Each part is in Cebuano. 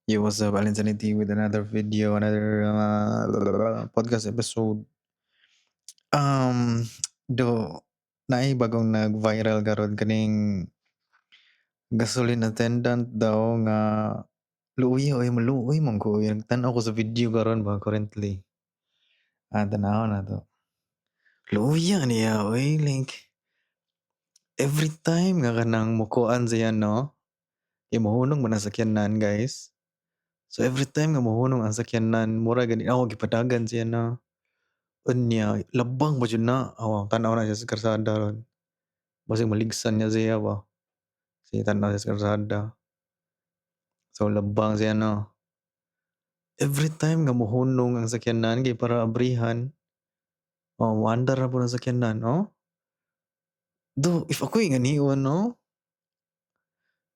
Yo, what's up? Allen Sanity with another video, another podcast episode. Do naay bagong nag-viral karon, kaning gasoline attendant daw nga luoy oy, maluoy man ko oy. Nagtan-aw ko sa video karon ba currently. Ah, tan-awon nato. Luoya niya oy, like every time nga kanang mukuan siya, no? Kay mohunong man ang sakyanan, guys. So every time nga mohunong ang sakyanan, mura gani ako gipadagan siya na. Unya, labang ba jud na? Aw, tan-aw na siya sa kalsada ron. Basig maligsan niya siya ba. Sige, tan-aw siya sa kalsada. So labang siya, no. Every time nga mohunong ang sakyanan kay para abrihan. Oh, moandar ra pud ang sakyanan, oh. Do, if ako inganion, no?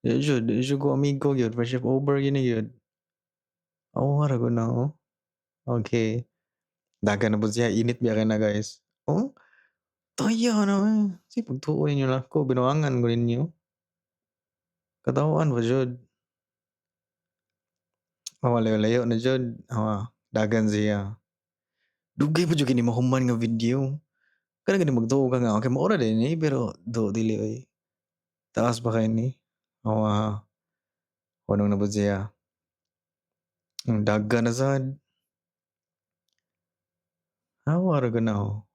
Di jud ko amigo gyud, friendship over gini gyud. Awa ra gud na, oh. Okay. Dagan na pud siya, init biya kay na, guys. Oh. Taya na eh. Sige, pagtuo ninyo nako, binuangan ko ninyo. Katawhan pa jud. Oh, layo-layo na jud. Oh, dagan siya. Dugay pa jud kini mahuman nga video. Kana gani magtuo ka nga okay mao ra din ni, pero do dili oy. Taas pa kay ni. Oh, ah. Hunong na pud siya. Ang dagan na sad. Hawa ra gud na, oh.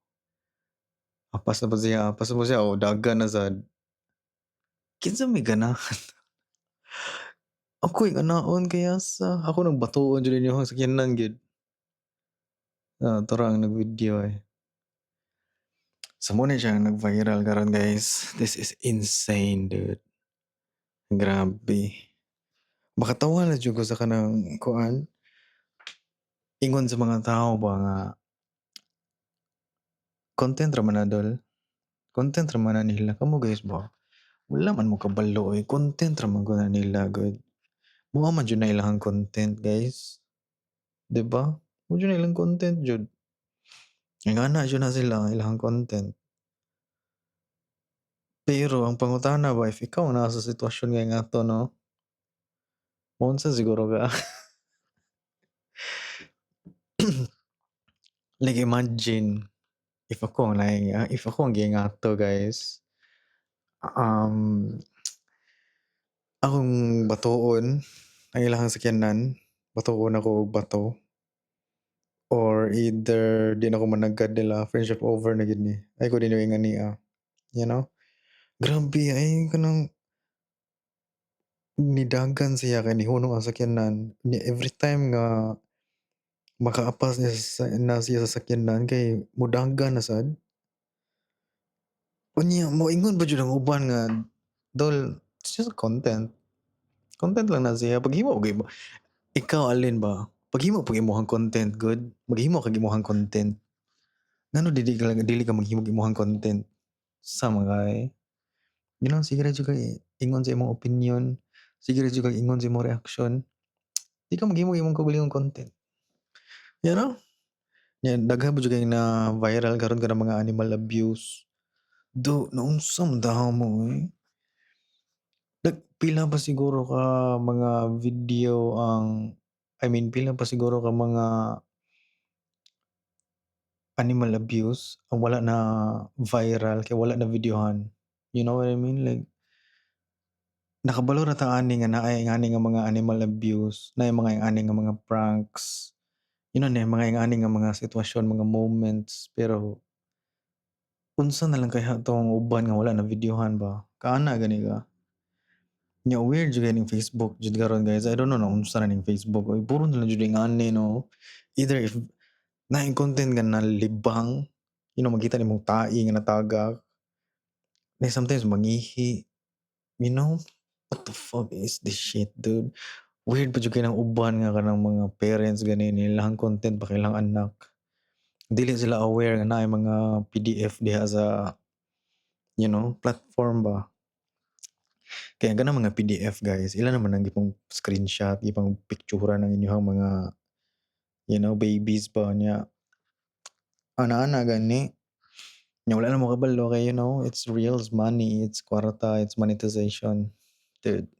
Apas na pud siya, apas na pud siya, oh, dagan na sad. Kinsa may ganahan? Ako inganaon kaya sa ako nang batuon jud ninyo ang sakyanan gyud. Ah, tora ang nag-video eh. So mao ni siya nag-viral karon, guys. This is insane, dude. Grabe. Makatawa na jud ko sa kanang kuan. Ingon sa mga tao ba nga content ra man na, dol. Content ra man na nila. Kamo, guys, ba? Wala man mo kabalo eh. Content ra man gud na nila gud. Mao man jud na ilang content, guys. 'Di ba? Mao jud na ilang content jud. Ingana jud na sila ilang content. Pero ang pangutana ba, if ikaw ang naa sa sitwasyon nga ingato, no? Maunsa siguro ka? Like imagine if ako ang laing, if ako ang giingato, guys. Akong batuon ang ilahang sakyanan, batuon ako og bato. Or either di na ko managad nila, friendship over na gyud ni. Ay ko dinyo ingania. You know? Grabe ay kanang nidagan siya kay nihunong ang sakyanan. Ni every time nga makaapas niya sa na siya sa sakyanan kay mudagan na sad. Unya moingon pa jud ang uban nga, "Dol, it's just content. Content lang na siya." Paghimo og imo ikaw, alin ba? Paghimo pag imong content good, maghimo kag imong content. Ngano dili ka maghimo og imong content? Sama kay. Sige ra jud kag ingon sa imong opinion, sige ra jud kag ingon sa imong reaction. Di ka maghimo og imong kaugalingong content. You know? Nya daghan pa jud kay na viral karon kanang mga animal abuse. Do, naunsa man taho mo eh. Pila pa siguro ka mga video ang, I mean, pila pa siguro ka mga animal abuse ang wala na viral kay wala na videohan. You know what I mean? Like nakabalo ra ta ani nga naay ingani nga mga animal abuse, naay mga ingani nga mga pranks. Naay mga ingani nga mga sitwasyon, mga moments, pero unsa na lang kaya tong uban nga wala na videohan ba? Kaana gani ka. Nya weird jud kay ning Facebook jud karon, guys. I don't know naunsa na ning Facebook oy. Puro na lang jud ingani, no. Either if naay content nga nalibang, makita nimong tae nga natagak. Then sometimes mangihi. What the fuck is this shit, dude? Weird pa jud kay nang uban nga kanang mga parents gani nilang content pa kay ilang anak. Dili sila aware nga naay mga PDF diha sa platform ba. Kaya kanang mga PDF, guys, ila naman ang gipang screenshot, gipang picturean ang inyong mga babies ba niya. Ana-ana gani. Nya wala na mo kabalo kay it's real, it's money, it's kwarta, it's monetization. Dude.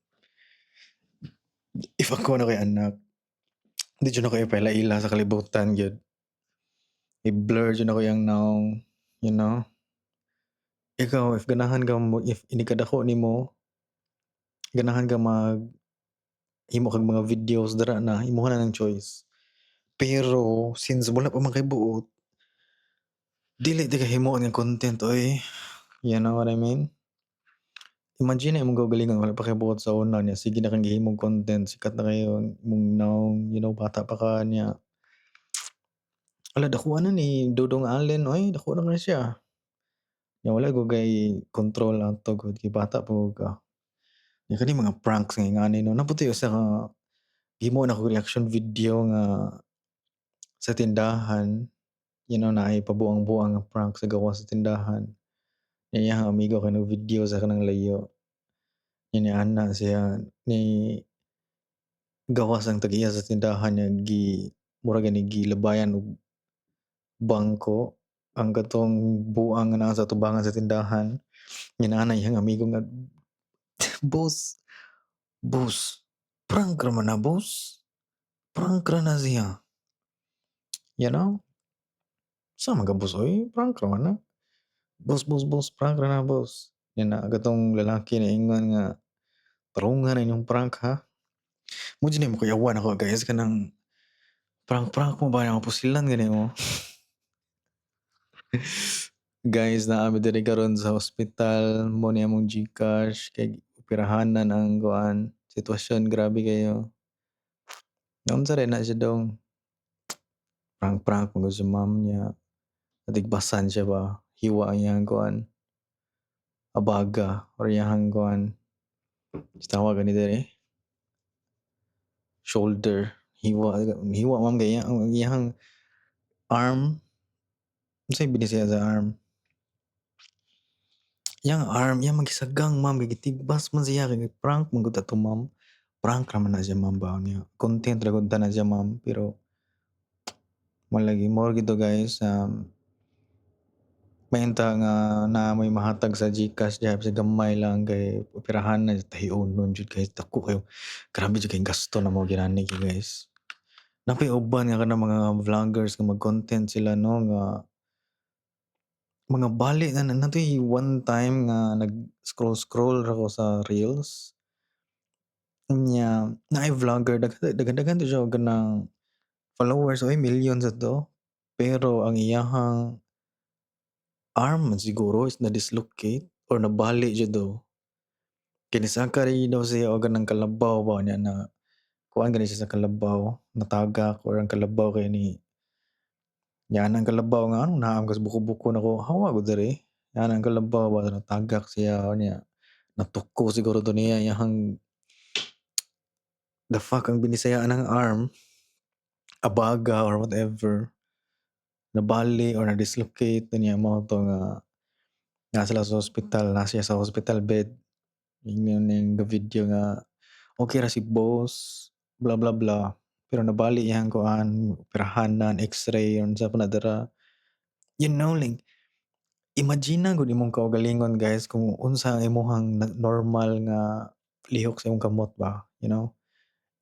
If If ako naa koy anak, di jud nako ipaila-ila sa kalibutan gyud. I-blur jud nako iyang nawong. Ikaw, if ganahan ka mo, if inig kadako nimo, ganahan ka mag himo kag mga videos dira na, imuha na nang choice. Pero since wala pa man kay buot, dili di ka himuon nga content oy. You know what I mean? Imagine imong kaugalingon wala pa kay buot sa una niya, sige na kang gihimong content, sikat na kayo imong nawong, bata pa ka niya. Ala, dakuha na ni Dodong Allen oy, dako na kaayo siya. Nya wala ko kay control ato gud kay bata pa gud ka. Nya kani mga pranks nga ingani no, naa putoy usa ka gihimo nako reaction video nga sa tindahan, naay pabuang-buang nga prank sa gawas sa tindahan. Nya iyang amigo kay nag-video sa kanang layo. Nya niana siya ni gawas ang tag-iya sa tindahan niya, gi mura gani gilabayan og bangko ang katong buang nga naa sa atubangan sa tindahan. Nya naa iyang amigo nga, "Boss, boss, prank ra man na, boss. Prank ra na siya." You know? Sa man ka, boss oy, prank ra man na. "Boss, boss, boss, prank ra na, boss." Nya na katong lalaki niingon nga, "Tarungan na inyong prank ha." Mao jud ni mokuyawa nako, guys, kanang prank-prank mo ba nga mapusilan gani mo. Guys, naa mi diri karon sa ospital, mao ni among GCash kay operahanan ang kuan, sitwasyon grabe kayo. Naunsa rin na siya dong? Prank-prank man gud si ma'am niya. Natigbasan siya ba, hiwa ang iyang kuan, abaga or iyang kuan. Tawag gani diri? Shoulder. Hiwa, hiwa, ma'am, kay ang iyang arm. Unsay Binisaya sa arm? Iyang arm, iyang magisagang, ma'am, kay gitigbas man siya kay prank man gud ato, ma'am. Prank ra man na siya, ma'am, ba niya. Content ra gud ta na siya, ma'am, pero mao lagi mao gito, guys, mahinta nga naa moy mahatag sa GCash diha bisag gamay lang kay operahan na tahiunon jud, guys, dako kayo. Grabe jud kay gasto na mo ginani, guys. Napay uban nga kanang mga vloggers nga mag-content sila no nga mga bali na natoy one time nga nag-scroll scroll ra ko sa reels. Unya naay vlogger, daghan-daghan to siya og kanang followers oy, millions ato. Pero ang iyahang arm man siguro is na-dislocate or nabali jud daw. Kay nisaka rin daw siya og kanang kalabaw ba niya na kuan gani siya sa kalabaw, natagak or ang kalabaw kay ni Yan ang kalabaw nga anong naam kas buko-buko nako hawa gud diri. Yan ang kalabaw ba natagak siya niya. Natuko siguro to niya iyahang, the fuck ang Binisaya ng arm, abaga or whatever, nabali or na-dislocate niya. Mao to nga naa sila sa hospital, naa siya sa hospital bed. Ingnon ning video nga okay ra si boss, blah blah blah. Pero nabali iyang kuan, operahanan, x-ray, unsa pa na dira. Like imagine na gud imong kaugalingon, guys, kung unsa ang imuhang normal nga lihok sa imong kamot ba?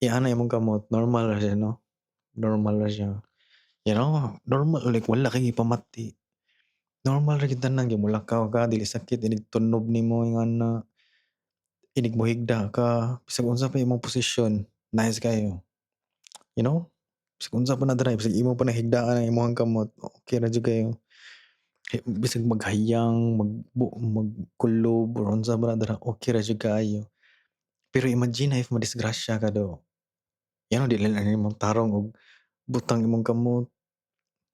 Iana imong kamot, normal ra siya, no? Normal ra siya. Normal, like wala kay gipamati. Normal ra gyud tanan kay mulakaw ka, dili sakit inig tunob nimo ingana. Inig mohigda ka, bisag unsa pa imong posisyon, nice kayo. You know? Bisag unsa pa na dira, bisag imo pa na higdaan ang imong kamot, okay ra jud kayo. Bisag maghayang, magkulob or unsa pa na dira, okay ra jud kaayo. Pero imagine if madisgrasya ka do. Dili na nimo tarong og butang imong kamot.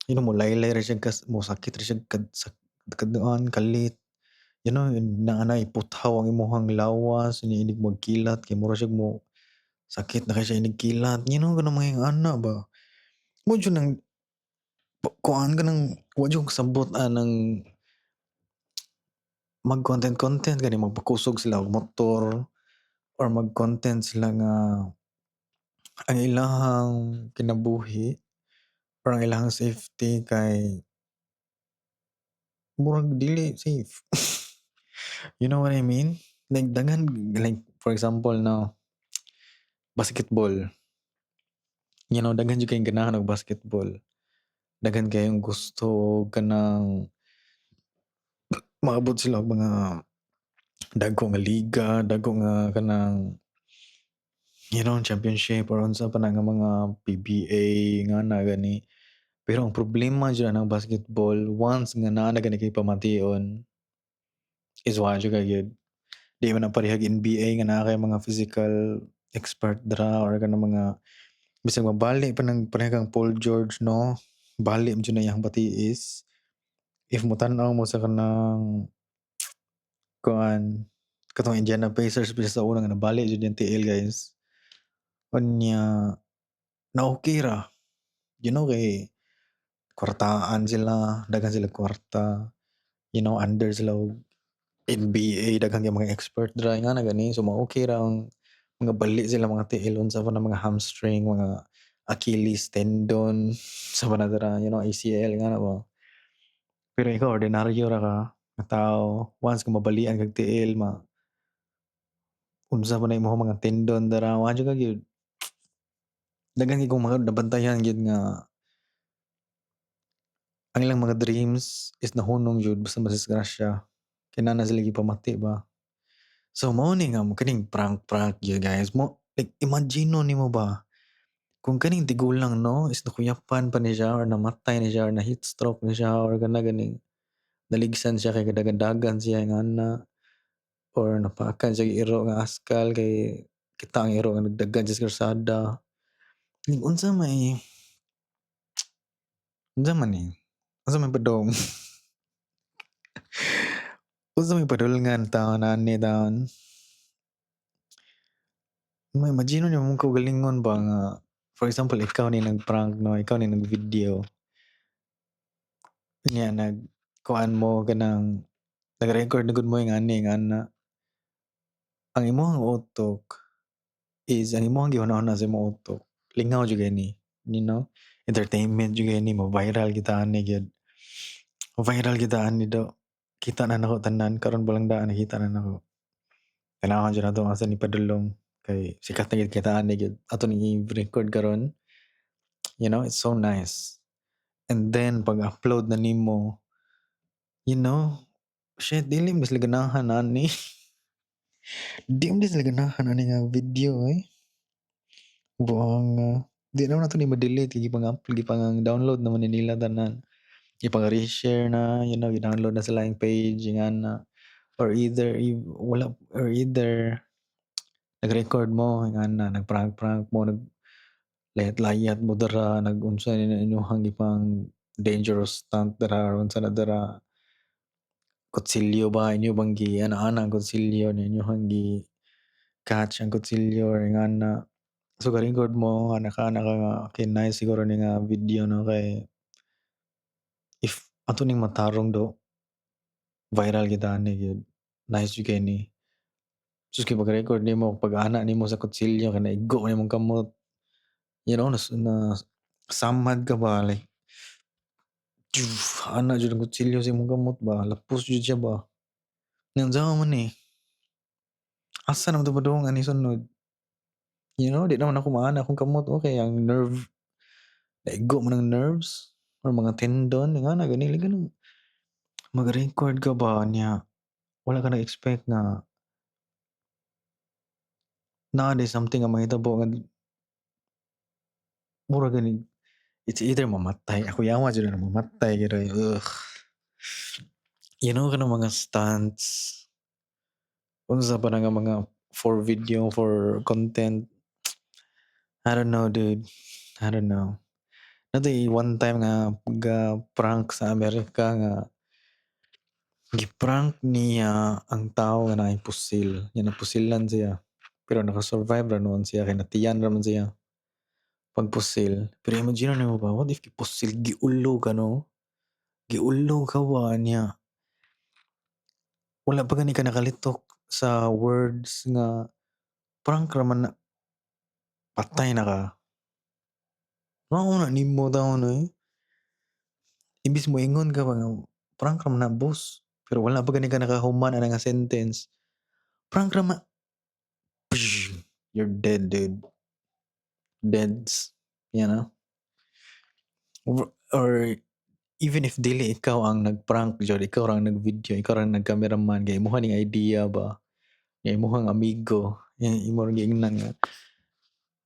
Molaylay ra siya kas mosakit ra siya kad sa kaduan kalit. Naa nay puthaw ang imong lawas, inig magkilat kay mura siya mo sakit na kay siya inig kilat. Kanang mga ingana ba. Mao jud nang kuan kanang wa jud ko kasabot anang mag-content content gani magpakusog sila og motor or mag-content sila nga ang ilahang kinabuhi or ang ilahang safety kay murag dili safe. You know what I mean? Like daghan, like for example no, Basketball. Daghan jud kayong ganahan og basketball. Daghan kayong gusto og kanang maabot sila og mga dagko nga liga, dagko nga kanang championship or unsa pa na nga mga PBA nga na gani. Pero ang problema jud anang basketball, once nga naa na gani kay pamation is wa jud ka gyud. Di man na parehag NBA nga naa kay mga physical expert dra or kanang mga bisag mabali pa nang pareha kang Paul George, no, bali man jud na iyang batiis. If motan-aw mo sa kanang kuan, katong Indiana Pacers bisa sa una nga nabali jud yung tiil, guys. Unya na okay ra. Kay kwartaan sila, daghan sila kwarta. Under sila og NBA, daghan kay mga expert dra nga na gani, so ma-okay ra ang mga bali sila mga tiil, unsa pa na mga hamstring, mga Achilles tendon, sa pa na dira, ACL nga na ba. Pero ikaw, ordinaryo ra ka nga tao, once nga mabalian kag tiil, ma unsa pa na imong mga tendon dira, wa jud ka gyud. Daghan kay kong mga nabantayan gyud nga ang ilang mga dreams is nahunong jud basta madisgrasya. Kay naa na sila gipamati ba. So mao ni nga kaning prank-prank gyud, guys. Mo like imagine nimo ba kung kaning tigulang, no, is nakuyapan pa ni siya or namatay ni siya or na heat stroke ni siya or kana ganing naligsan siya kay kadagan-dagan siya nga ana or napakan siya iro nga askal kay kita ang iro nga nagdagan siya sa kalsada. Like unsa man ni? Unsa may padong? Unsa may padulngan taon ani taon? Mo imagine nimo imong kaugalingon ba nga, for example, ikaw ni nag-prank, no, ikaw ni nag-video. Nya nag kuan mo, kanang nag-record na gud mo yung ani nga ana. Ang imong utok is ang imong gihuna-huna sa imong utok, lingaw jud kay ni. Entertainment jud kay ni, mo viral kita ani gyud. Viral kita ani do. Kita na nako tanan karon pa lang daan, nakita na nako. Tan-awon jud nato asa ni padulong kay sikat na gyud kita ani gyud ato ning i-record karon. It's so nice. And then pag-upload na nimo, shit, dili man sila ganahan ani. Di man sila ganahan ani nga video eh. Buang di naman nato ni ma-delete kay gipang-upload, gipang-download naman ni nila tanan. Gipang-reshare na, gi-download na sila yung page nga na or either wala or either nag-record mo nga na nag-prank-prank mo, nag layat-layat mo dara, nag-unsa ni na inyong gipang dangerous stunt dara or unsa na dara, kutsilyo ba, inyo bang gi ana-ana ang kutsilyo ni inyong gi catch ang kutsilyo or nga na. So ga-record mo, ana ka ana ka nga okay, nice siguro ni nga video, no, kay if ato ning matarong do, viral kita ani gyud, nice jud kay ni. Sus, kay pag-record nimo, pag ana nimo sa kutsilyo kay naigo man imong kamot, nas na samad ka ba, like ana jud ang kutsilyo sa imong kamot ba, lapos jud siya ba. Nya unsa man ni? Asa naman to padung ani sunod? Di naman ako maana akong kamot, okay ang nerve, naigo man ang nerves or mga tendon nga na gani, like ganun. Mag-record ka ba niya, wala ka nag-expect nga naa diay something nga mahitabo nga mura gani, it's either mamatay ako, yawa jud na mamatay gyud ay, ugh. Kanang mga stunts, unsa pa na nga mga for video, for content. I don't know, dude, I don't know. Naa tay one time nga ga-prank sa Amerika nga gi-prank niya ang tawo nga naay pusil, nya napusilan siya, pero naka-survive ra nuon siya kay natiyan ra man siya pagpusil. Pero imagine nimo ba, what if gipusil, giulo ka, no? Giulo ka ba niya, wala pa gani ka nakalitok sa words nga prank ra man na, patay na ka. Mao na nimo taon oy. Imbis moingon ka pa nga prank ra man na, boss, pero wala pa gani ka nakahuman ana nga sentence, prank ra man, you're dead, dude. Deads. Or even if dili ikaw ang nag-prank jud, ikaw ra ang nag-video, ikaw ra ang nag-cameraman, kay imuha ning idea ba, nga imuhang amigo, imo ra giingnan nga,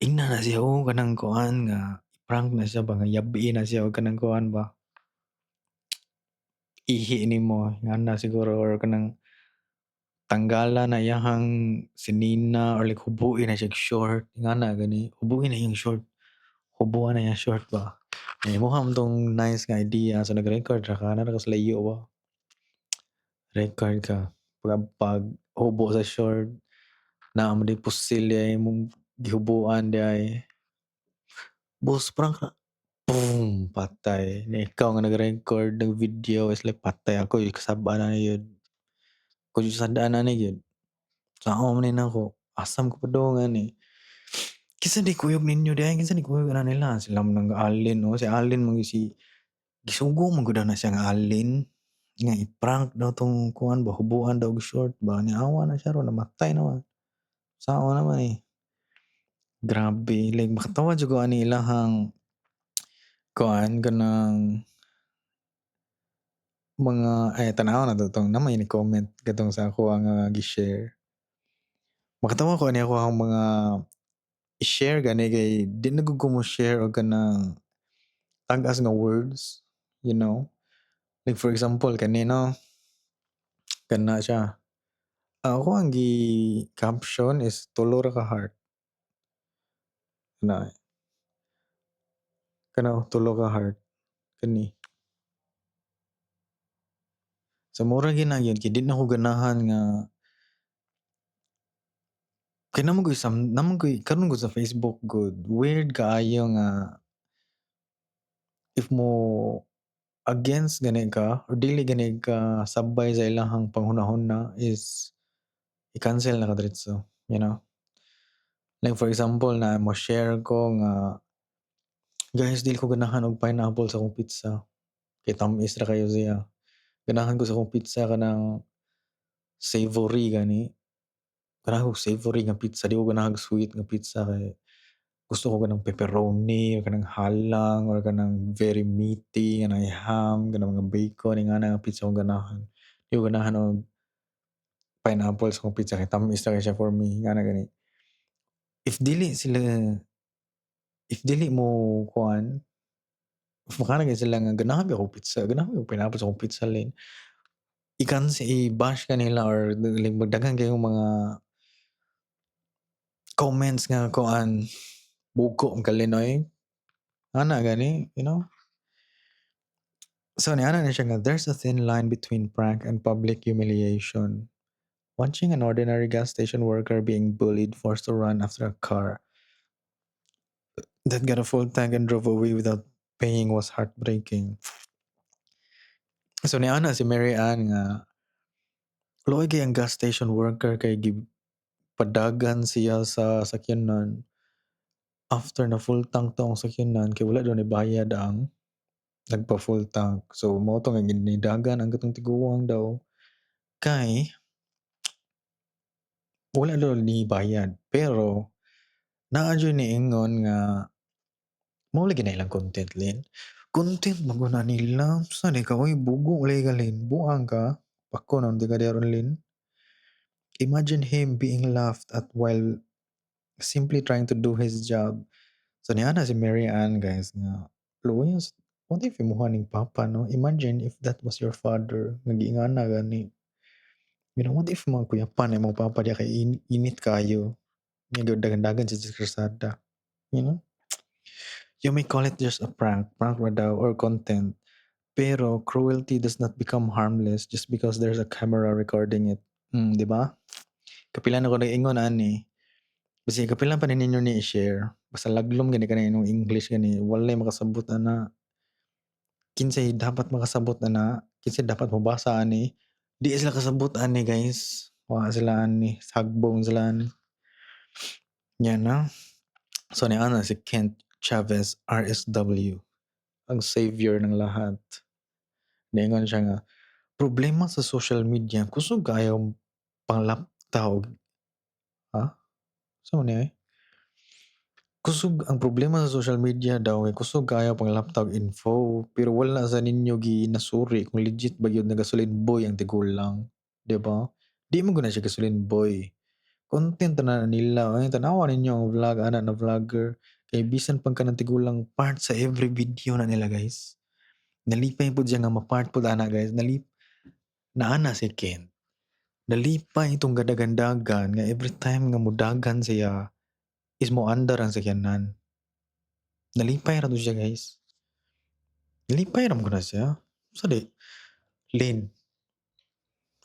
ingna na siya oh, kanang kuan nga prank na siya ba, nga yabi na siya og kanang kuan ba. Ihi nimo, ngana siguro, or kanang tanggala na iyahang sinina or like hubuin na siya short, ngana gani, hubuin na iyang short, hubuan na iyang short ba. Eh, imuha man tong nice nga idea, so nag-record ra ka, naa ra ka sa layo ba. Record ka, pag hubo sa short, naa man diay pusil diay imong gihubuan diay. "Boss, prank na." Boom! Patay. Na ikaw nga nag-record, nag-video is like patay ako, kasab-an na yun. Kung sad-an na ni gyud. Sao man ni nako, asam ko padung ani. Kinsa di kuyog ninyo diay? Kinsa di kuyog ana nila? Sila man ang Alin, oh. Si Alin man si gisugo man gud na siya nga Alin. Nga i-prank daw tong kuan ba, hubuan daw og short ba. Niawa na siya ron, namatay naman. Sao naman eh. Grabe, like makatawa jud ko ani ilahang kuan kanang mga ay tan-aw na to tong naa may ni comment katong sa ako nga gi-share. Makatawa ko ani ako ang mga i-share gani kay di na gud ko mo share og kanang tag-as nga words. Like for example kani no, kana siya. Ang ako ang gi-caption is tulo ra ka heart. Na kana tulo ka heart kani. So mura gyud na gyud kay di na ko ganahan nga kay naa man gud some naa man gud karon gud sa Facebook gud, weird kaayo nga if mo against gani ka or dili gani ka sabay sa ilahang panghuna-huna is i-cancel na ka diretso. Like for example na mo share ko nga, "Guys, dili ko ganahan og pineapple sa akong pizza." Kay tam-is ra kaayo siya. Ganahan ko sa akong pizza kanang savory gani. Ganahan ko savory nga pizza, di ko ganahan og sweet nga pizza kay gusto ko kanang pepperoni or kanang halang or kanang very meaty nga naay ham, kanang mga bacon, ingana nga pizza akong ganahan. Di ko ganahan og pineapple sa akong pizza kay tam-is ra kaayo siya for me, ingana gani. If dili sila, if dili mo kuan, if makana gyud sila nga ganahan ba akong pizza, ganahan ba og pineapple sa akong pizza lin. I-cancel, i-bash ka nila or like magdaghan kaayong mga comments nga kuan, bugo ang kalinoy. Ana gani. So niana na siya nga there's a thin line between prank and public humiliation. Watching an ordinary gas station worker being bullied, forced to run after a car that got a full tank and drove away without paying was heartbreaking. So niana si Mary Ann nga luoy kay ang gas station worker kay gipadagan siya sa sakyanan after na full tank to ang sakyanan kay wala daw nibayad ang nagpa full tank. So mao to nga ginidagan ang katong tiguang daw kay wala daw nibayad, pero naa jud niingon nga mao lagi na ilang content lin. Content man gud na nila. Unsa ni ka oy, bugo lagi ka lin, buang ka. Pako na unti ka diha ron lin. Imagine him being laughed at while simply trying to do his job. So niana si Mary Ann, guys, nga luoy, what if imuha ning papa, no? Imagine if that was your father nga giingana gani. What if mga kuyapan imong papa diha kay init kaayo. Nga dagan-dagan siya sa kalsada. You know? You may call it just a prank, prank ra daw or content. Pero cruelty does not become harmless just because there's a camera recording it. Di ba? Kapila na ko nag-ingon ani. Basi kapila pa ni ninyo ni i-share. Basta laglom gani kanang inyong English gani, walay makasabot ana. Kinsay dapat makasabot ana? Kinsay dapat mobasa ani? Di sila kasabot ani, guys. Wa sila ani, sagbong sila ani. Yan na. So niana si Kent Chavez RSW, ang savior ng lahat. Niingon siya nga problema sa social media kusog kaayo panglapta og ha? Unsa man ni ay? Kusog Kusog ang problema sa social media daw kay kusog kaayo panglapta og info, pero wala sa ninyo ginasuri kung legit ba gyud na gasoline boy ang tigulang, di ba? Di man gud na siya gasoline boy. Content na nila. Ay, tanawa ninyo ang vlog ana na vlogger kay bisan pang kanang tigulang part sa every video na nila, guys. Nalipay pud siya nga ma-part pud ana, guys. Nalip naana si Ken. Nalipay itong gadagandagan nga every time nga mudagan siya is mo andar ang sakyanan. Nalipay ra to siya, guys. Nalipay ra mo na siya. Sa di? Lin.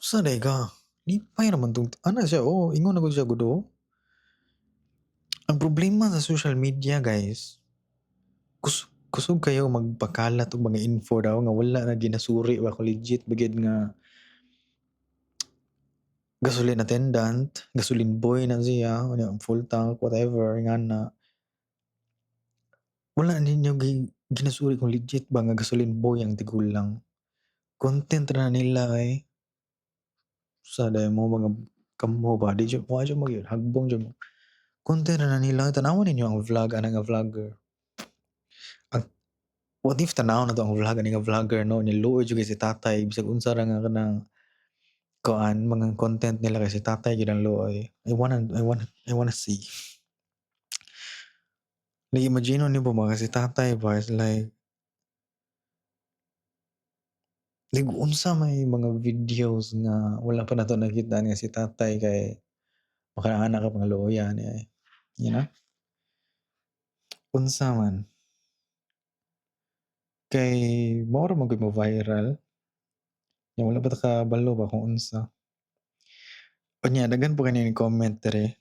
Sa di ka? Lipay ra man tong ana siya, oh, ingon na gud siya gud, oh. Ang problema sa social media, guys, kusog kayo magpakalat og mga info daw nga wala na ginasuri ba kung legit ba gyud nga gasoline attendant, gasoline boy na siya, full tank, whatever, nga na. Wala ninyo ginasuri kung legit ba nga gasoline boy ang tigulang. Content ra nila eh. Sa day mo mga kamo ba, di jud, wa jud mo gyud, hagbong jud mo. Content ra na nila, tanawan ninyo ang vlog ana nga vlogger. Ang, what if tanaw na to ang vlog ani nga vlogger, no, niluoy jud kay si tatay, bisag unsa ra nga kanang kuan mga content nila kay si tatay gyud ang luoy. I wanna see. Like, imagine nimo ba si tatay ba is like unsa may mga videos nga wala pa nato nakita nga si tatay kay makaana ka pang luoya niya eh. You know? Unsa man? Kay mao ra man gud mo viral. Nya wala pa ta kabalo ba kung unsa. Unya daghan po kani comment diri.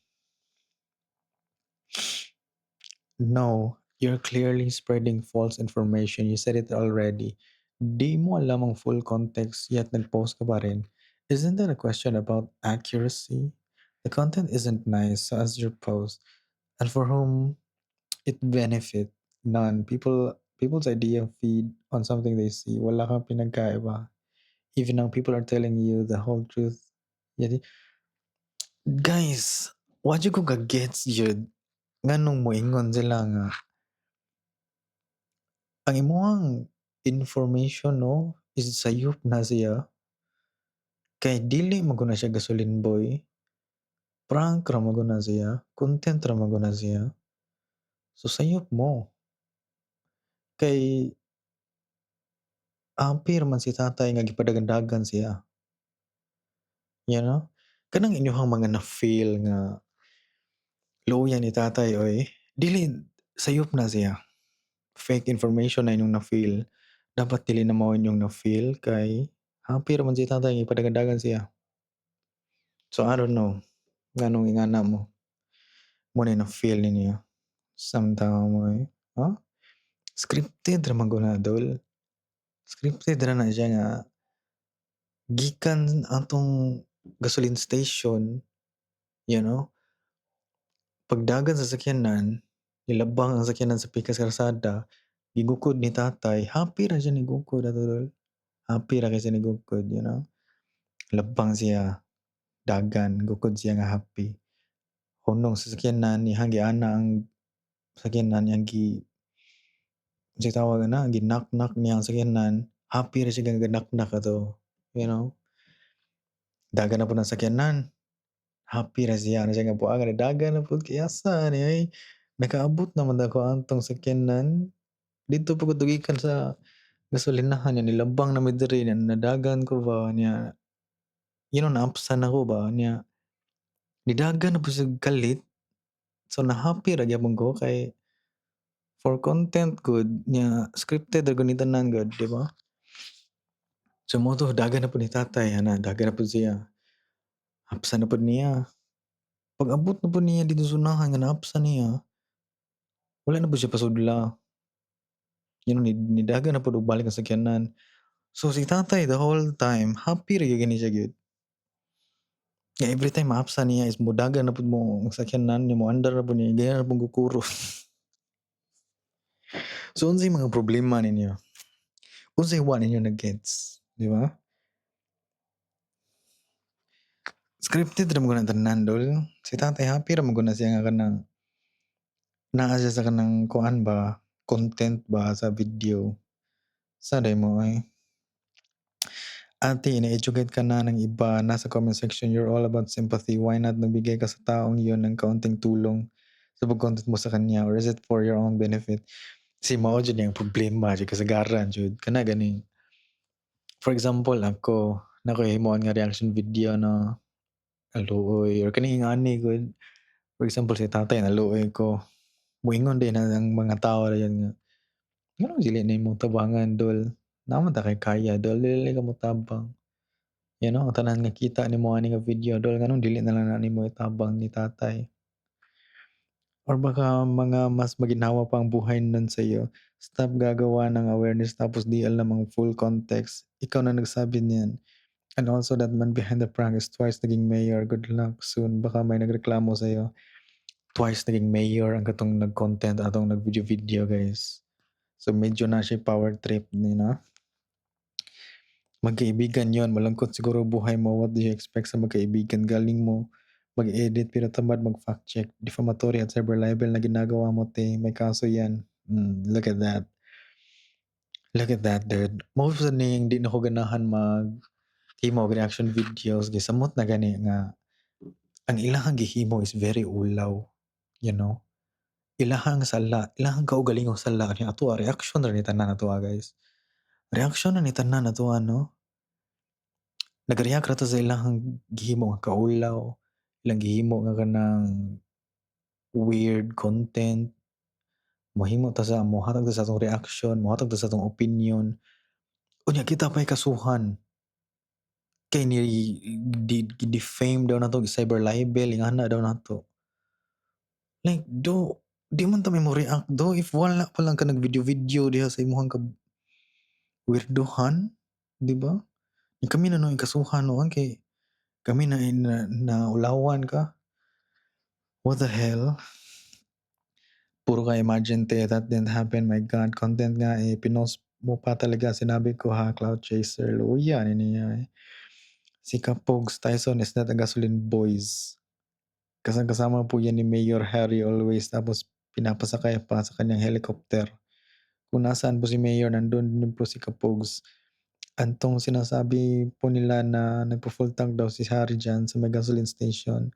"No, you're clearly spreading false information. You said it already. Di mo alam ang full context yet nag-post ka pa rin. Isn't that a question about accuracy? The content isn't nice, so as your post. And for whom it benefit? None. People's idea feed on something they see. Wala kang pinagkaiba. Even now people are telling you the whole truth." Yadi, guys, wa jud ko ka-gets jud nganong moingon sila nga ang imuhang information, no, is sayop na siya. Kay dili man gud na siya gasoline boy. Prank ra man gud na siya, content ra man gud na siya. So sayop mo. Kay happy ra man si tatay nga gipadagan-dagan siya. You know? Kanang inyuhang mga na-feel nga luoya ni tatay oy, dili, sayop na siya. Fake information na inyong na-feel. Dapat dili na mao inyong na-feel kay happy ra man si tatay nga ipadagan-dagan siya. So I don't know nganong ingana mo. Mo na na-feel ninyo. Samtang mo eh. Huh? Scripted ra man gud na, dol. Scripted ra na siya nga gikan atong gasoline station. Pagdagan sa sakyanan, nilabang ang sakyanan sa pikas kalsada, gigukod ni tatay, happy ra siya ni gukod ato, dol. Happy ra kay siya ni gukod. Labang siya, dagan, gukod siya nga happy. Hunong sa sakyanan, iyang giana ang sakyanan, iyang gi unsay tawag ana, gi-knock-knock niya ang sakyanan, happy ra siya nga ga-knock-knock ato. Dagan na pud ang sakyanan, happy ra siya, ana siya nga buangan, dagan na pud kay asa ni ay, nakaabot naman ako atong sakyanan. Didto pa gud gikan sa gasolinahan nya nilabang na mi diri nya nadagan ko ba nya, naapsan ako ba nya, nidagan na pud siya kalit. So na-happy ra gyapon ko kay for content gud nya scripted ra gud ni tanan gud, di ba? So mao to dagan na pud ni tatay ana, dagan na pud siya. Hapsan na pud niya. Pag-abot na pud niya didto sa unahan nga naapsan niya, wala na pud siya pasudla. Nidagan na pud og balik ang sakyanan. So si tatay the whole time happy ra gyud gani siya gyud. Nga every time maapsan niya is mudagan na pud mo ang sakyanan niya, moandar na pud niya, ganyan na pud gukuro. So unsay mga problema ninyo? Unsay wa ninyo na-gets, di ba? Scripted ra man gud na tanan, dol. Si tatay happy ra man gud na siya nga kanang Naa siya sa kanang kuan ba, content ba sa video. Sa day mo ay. Ate, ina-educate ka na ng iba nasa comment section, you're all about sympathy. Why not nagbigay ka sa taong yun ng kaunting tulong sa pag-content mo sa kanya, or is it for your own benefit? Si mao jud ang problema jud kasagaran jud kana ganing, for example, ako nako himuon nga reaction video no, aluoy or kaning ingani gud. For example, si tatay naluoy ko, moingon din na ang mga tao dayon nga nganong dili nimo tabangan, dol, naa man ta kay kaya, dol, dili ka mo tabang, ang tanan nga kita nimo ani nga video, dol, nganong dili na lang na nimo itabang ni tatay? Or baka mga mas maginhawa pa ang buhay nun sa'yo. Stop gagawa ng awareness tapos di alam ang full context. Ikaw na nagsabi niyan. And also, that man behind the prank is twice naging mayor. Good luck soon. Baka may nagreklamo sa'yo. Twice naging mayor ang katong nag-content atong nag-video-video, guys. So medyo na siya power trip? Magkaibigan yon. Malungkot siguro buhay mo. What do you expect sa magkaibigan? Galing mo mag-edit pero tamad mag-fact check. Defamatory at cyber libel na ginagawa mo, te. May kaso yan. Look at that. Look at that, dude. Most sa ning di na ko ganahan mag himo og reaction videos. Gisamot na gani nga ang ilahang gihimo is very ulaw. Ilahang sala, ilahang kaugalingong sala ni ato, reaction ra ni tanan ato, guys. Reaction na ni tanan ato, no? Nag-react ra to sa ilahang gihimo nga kaulaw, ilang gihimo nga kanang weird content. Mohimo ta sa mohatag ta sa atong reaction, mohatag ta sa atong opinion. Unya kita pa'y kasuhan. Kay ni di, defame daw nato, cyber libel ingana daw nato. Like do di man ta may mo react do if wala pa lang ka nag video video diha sa imuhang ka weirdohan, di ba? Ni kami na no kasuhan no kay kami na na, na ulawan ka. What the hell? Puro ka imagine, te, that didn't happen. My God, content nga eh. Pinost mo pa talaga. Sinabi ko ha, clout chaser. Luya ni niya eh. Si Kapogs Tyson is not a gasoline boys. Kasama po yan ni Mayor Harry always. Tapos pinapasakay pa sa kanyang helicopter. Kung nasaan po si Mayor, nandun din po si Kapogs. Antong sinasabi po nila na nagpo-full tank daw si Harry dyan sa may gasoline station.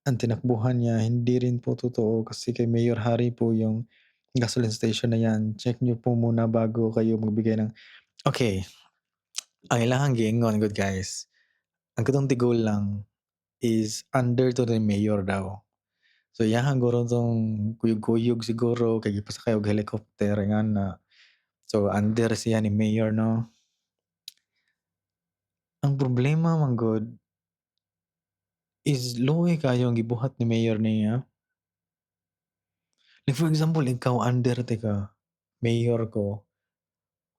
Ang tinakbuhan niya, hindi rin po totoo kasi kay Mayor Harry po yung gasoline station na yan. Check nyo po muna bago kayo magbigay ng. Okay. Ang ilahang giingon, good guys. Ang katong tigulang is under to the mayor daw. So iyahang guro tong kuyog-kuyog siguro kay gipasakay og helicopter nga na. So under siya ni mayor, no. Ang problema man gud is luoy kayo ang gibuhat ni mayor niya. Like for example, ikaw under te ka, mayor ko,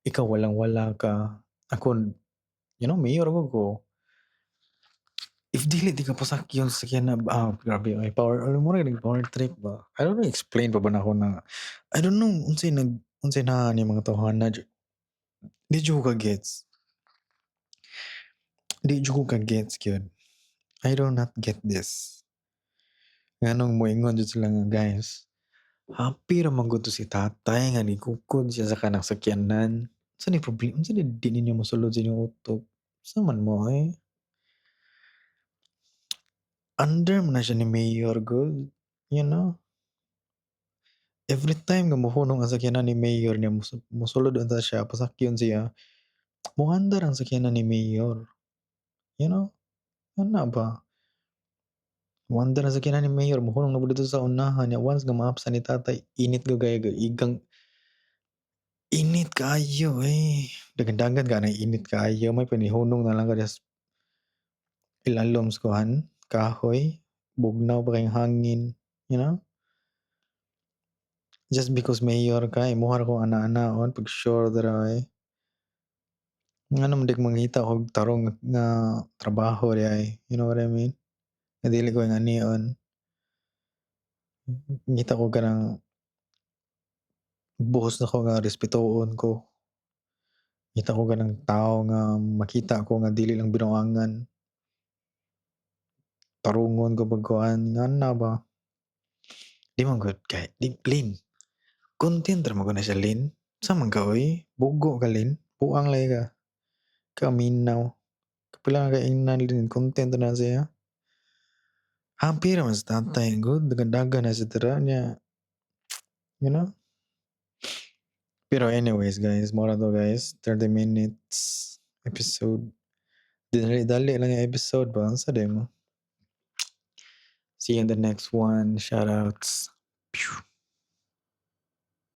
ikaw walang-wala ka, ako, mayor ko. If dili di ka pasakyon sa sakyanan, ah, grabe ay power, alam mo rin, power trip ba? I don't know, explain pa ba nako na, I don't know, unsay na ni mga tawhana, di jud ko ka-gets. Di jud ko ka-gets gyud. I do not get this. Nganong moingon jud sila nga, guys, happy ra man gud to si tatay nga nikukod siya sa kanang sakyanan. Unsa ni problema? Unsa ni di ninyo mosulod sa inyong utok? Sa man mo eh? Under man na siya ni mayor gud, you know? Every time nga mohunong ang sakyanan ni mayor niya, mosulod unta siya, pasakyon siya, moandar ang sakyanan ni mayor. You know? Ana ba? Moandar ang sakyanan ni mayor, mohunong na pud didto sa unahan niya. Once nga maapsan ni tatay, init gyud kaayo, igang init kaayo eh. Dagan-dagan ka na init kaayo, may panihunong na lang ka sa ilalom sa kuan, kahoy, bugnaw pa kayong hangin? Just because mayor ka, imuha ra kong ana-anaon pag sure dira eh. Ngano man di ko mangita og tarong nga trabaho diay, you know what I mean? Nga dili ko ing-anion. Ngita ko kanang boss nako nga respetuon ko. Ngita ko kanang tawo nga makita ko nga dili lang binuangan. Tarungon ko pagkuan, ngana ba? Di man gud kay di Lin. Content ra man gud na siya, Lin. Sa man ka oy? Bugo ka, Lin. Buang lagi ka. Kaminaw. Kapila ka ingnan, Lin, content na siya. Happy ra man sa tatay gud, dagan-dagan na siya dira niya. You know? Pero anyways guys, mao ra to, guys, 30 minutes episode. Dali dali lang yung episode ba? Unsa diay mo? See you in the next one. Shoutouts. Pew.